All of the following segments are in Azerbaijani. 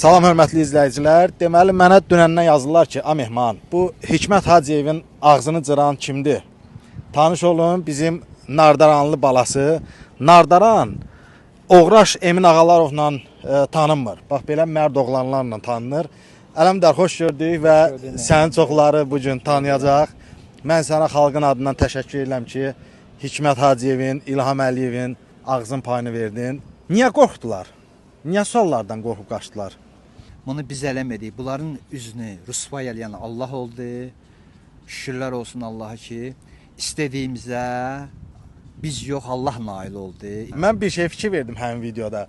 Salam hörmətli izləyicilər. Deməli mənə dünəndən yazırlar ki, "A Mehman, bu Hikmət Hacıyevin ağzını cıran kimdir?" Tanış olun, bizim Nardaranlı balası. Nardaran Oğraş Emin Ağalarovla tanınmır. Bax belə mərd oğlanlarla tanınır. Ələmdar, xoş gördük və səni çoxları bu gün tanıyacaq. Mən sənə xalqın adından təşəkkür edirəm ki, Hikmət Hacıyevin, İlham Əliyevin ağzın payını verdin. Niyə qorxdular? Niyə suallardan qorxub qaçdılar? Bunu biz eləmədik. Bunların üzünü rüsvay eləyən Allah oldu. Şükürlər olsun Allaha ki, istədiyimizə biz yox, Allah nail oldu. Mən bir şey fikir verdim həmin videoda.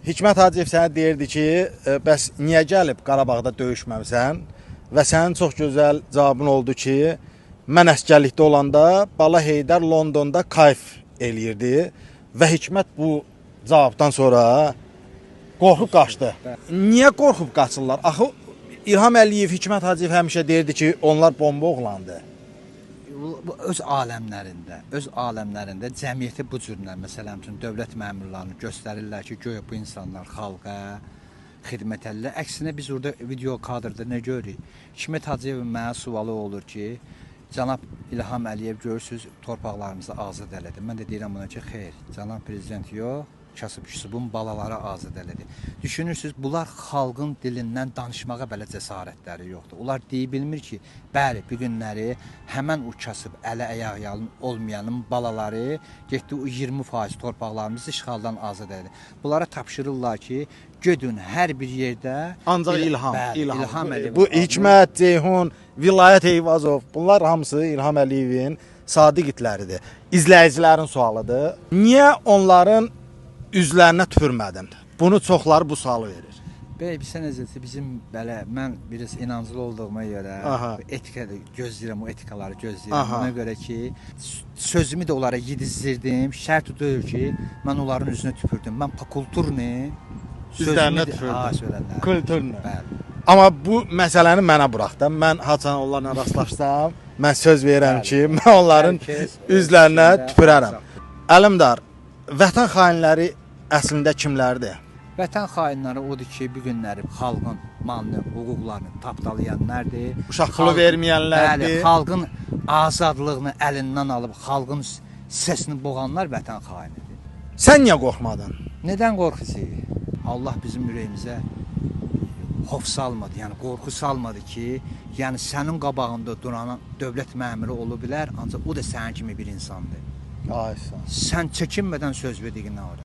Hikmət Hacıyev sənə deyirdi ki, bəs niyə gəlib Qarabağda döyüşməmisən? Və sənin çox gözəl cavabın oldu ki, mən əsgərlikdə olanda Bala Heydər Londonda kayf eləyirdi və Hikmət bu cavabdan sonra qorxub qaçdı. Niyə qorxub qaçırlar? Axı İlham Əliyev, Hikmət Hacıyev həmişə deyirdi ki, onlar bomba oğlandı. Bu öz aləmlərində, öz aləmlərində cəmiyyəti bu cürlə, məsələn üçün dövlət məmurlarını göstərirlər ki, güya bu insanlar xalqa xidmət edirlər. Əksinə biz orada video kadrda nə görürük? Hikmət Hacıyevin mənə sualı olur ki, cənab İlham Əliyev görürsüz torpaqlarımızı azad elədi. Mən də deyirəm buna ki, xeyr, cənab prezident yox, kasıb küsubun balaları azad elədi. Düşünürsüz, bunlar xalqın dilindən danışmağa belə cəsarətləri yoxdur. Onlar deyə bilmir ki, bəli, bu günləri həmən o kasıb ələ ayaq yalın olmayanın balaları getdi o 20% torpaqlarımızı işğaldan azad elədi. Bunlara tapşırırlar ki, gedin hər bir yerdə Ancaq İlham, bəli, İlham Əliyev. Bu Hikmət, Ceyhun, Vilayət Eyvazov, bunlar hamısı İlham Əliyevin sadiq itləridir. İzləyicilərin sualıdır. Niyə onların üzlərinə tüpürmədin? Bunu çoxları bu sualı verir. Bəy, bilirsən necədir? Bizim belə mən biraz inanclı olduğuma görə etika gözləyirəm, o etikaları gözləyirəm. Ona görə ki, sözümü də onlara yedizdirdim. Şərt deyil ki, mən onların üzünə tüpürdüm. Mən pakulturni üzlərinə tüpürdüm. Kulturni. Bəli. Amma bu məsələni mənə burax da. Mən haçan onlarla rastlaşsam, mən söz verirəm ki, mən onların üzlərinə tüpürərəm. Ələmdar, vətən xainləri əslində kimlərdir? Vətən xainləri odur ki, bu günləri xalqın malını, hüquqlarını tapdalayanlardır. Uşaq pulu verməyənlərdir. Bəli, xalqın azadlığını əlindən alıb, xalqın səsini boğanlar vətən xainidir. Sən niyə qorxmadın? Nədən qorxusu? Allah bizim ürəyimizə xof salmadı, yəni qorxu salmadı ki, yəni sənin qabağında duran dövlət məmuru ola bilər, ancaq o da sənin kimi bir insandır. Ay, sən çəkinmədən söz verdiyin ora.